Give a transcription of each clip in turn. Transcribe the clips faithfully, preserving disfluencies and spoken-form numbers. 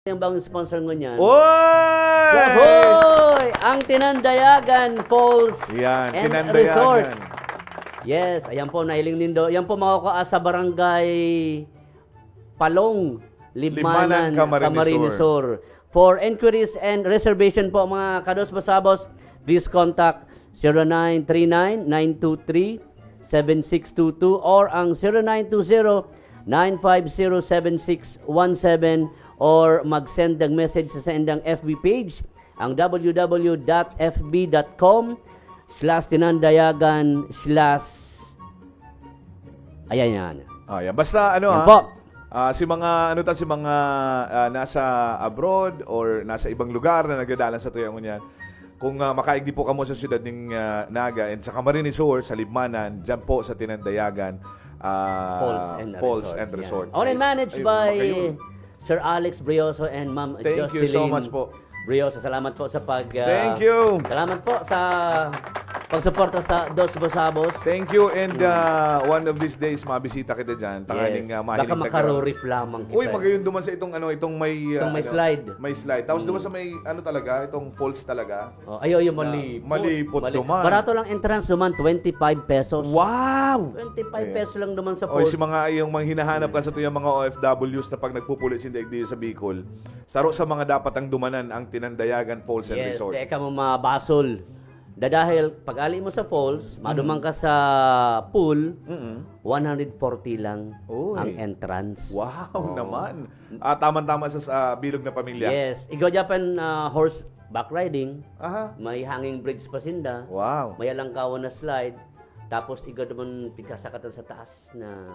Yan ba ang sponsor ngunyan? Oy! Yahoy! Ang Tinandayagan Falls Yan, and Tinandayagan. Resort. Yes, ayan po, nahiling nindo. Yan po, makukuha sa barangay Palong, Libmanan, Libmanan, Camarines Camarines Sur. Sur. For inquiries and reservation po, mga kados basabos, please contact zero nine three nine, nine two three, seven six two two or ang zero nine two zero, nine five zero, seven six one seven or mag-send ng message sa saindang F B page, ang w w w dot f b dot com slash tinandayagan slash ayan yan. Oh, yan. Basta ano, Yan ah, po. ah, si mga, ano ta, si mga, ah, nasa abroad or nasa ibang lugar na nagdadalan sa tuya ngunyan, kung, ah, makaigdi po kamo sa siyudad ning, ah, Naga and sa Camarines Sur, sa Libmanan, dyan po sa Tinandayagan, ah, Falls and Falls Resort. and Yan. Resort. Owned and Ay, managed ay, by magayon. Sir Alex Brioso and Ma'am Thank you so Jocelyn much po. Brioso. Salamat po sa pag, ah, Thank you. salamat po sa pagsuporta sa Dos Busabos. Thank you, and, Mm. ah, one of these days, mabisita kita dyan. Tanganing, Yes. ah, Baka mahiling taga- makarurif lamang kita. Uy, magayon duman sa itong, ano, itong may, Itong ah, may ano, slide. may slide. Tapos Mm. duman sa may, ano talaga, itong falls talaga. Oh, ayaw, ayaw, Na malipot. malipot Mali-, duman. Barato lang entrance duman, twenty-five pesos. Wow! Twenty-five Ayan. pesos lang duman sa Oy, falls. si mga, yung mga hinahanap ka sa tuyang mga O F Ws na pag nagpupuli sinda digdi sa Bicol, saro sa mga dapat ang dumanan ang Tinandayagan Falls and Yes, Resort. kaya ka mo mabasol. Dadahil, pag ali mo sa falls, maduman Mm. ka sa pool, Mm. one hundred forty lang Uy. ang entrance. Wow Oo. naman. Ah, tamang-tama sa, sa bilog na pamilya. Yes. Igwa Japan, ah, horseback riding. Aha. May hanging bridge pa sinda. Wow. May alangkawan na slide. Tapos igwa naman pigkasakatan sa taas na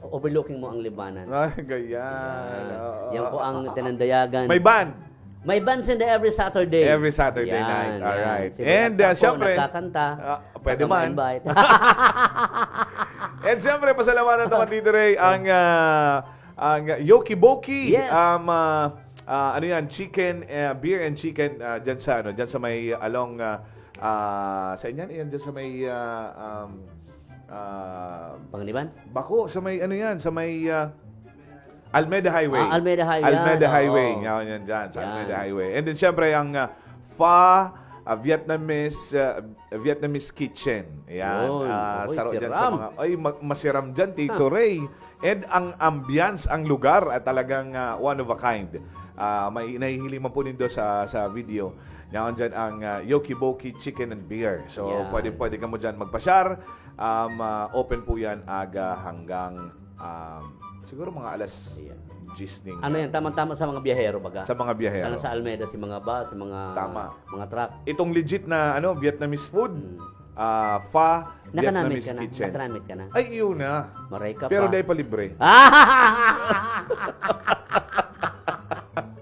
overlooking mo ang Libmanan. Ah, ganyan. Yan. Oo. Yan po ang Tinandayagan. May band. May band sinda every Saturday. Every Saturday Yan, night. yan. Alright. Si And, Rock uh, Paco syempre, nagkakanta. ah, pwede Baka man. ma-invite. And syempre, pasalamatan naman, Tito Ray, ang, ah, ang Yoki Boki. Yes. Um, ah, ah, ano yan? Chicken, eh, beer and chicken, ah, dyan sa, ano, dyan sa may along, ah, ah, sa inyan? Yan dyan sa may, ah, um, ah, Panganiban? Bako, sa may, ano yan? Sa may, ah, Almeda Highway. Ah, Almeda Highway, Almeda yan, Highway. oo. Yan, yan dyan, sa Yan. Almeda Highway. And then, syempre, ang, ah, Fa, ah, Vietnamese, ah, Vietnamese Kitchen. Yan. Yun. Ah, Oy, saro dyan sa siram. mga, ay, ma-, masiram dyan, Tito Ah. Ray. And ang ambience, ang lugar, ay talagang, ah, one of a kind. Ah, may nahihiling man po nindo sa, sa video. Yan dyan ang, ah, Yoki Boki Chicken and Beer. So, Yan. pwede, pwede ka mo dyan magpasyar. Um, ah, open po yan aga hanggang, um, siguro mga alas Ayan. diyes ning, Ano ah, yan? Tamang-tama sa mga biyahero, baga? Sa mga biyahero. Lalo sa Almeda, si mga bus, si mga, Tama. mga truck. Itong legit na, ano, Vietnamese food, Hmm. ah, Fa Nakanamit Vietnamese ka na? Kitchen. Nakanamit ka na? Ay, iyo na. Maray ka Pero pa. dahil pa libre.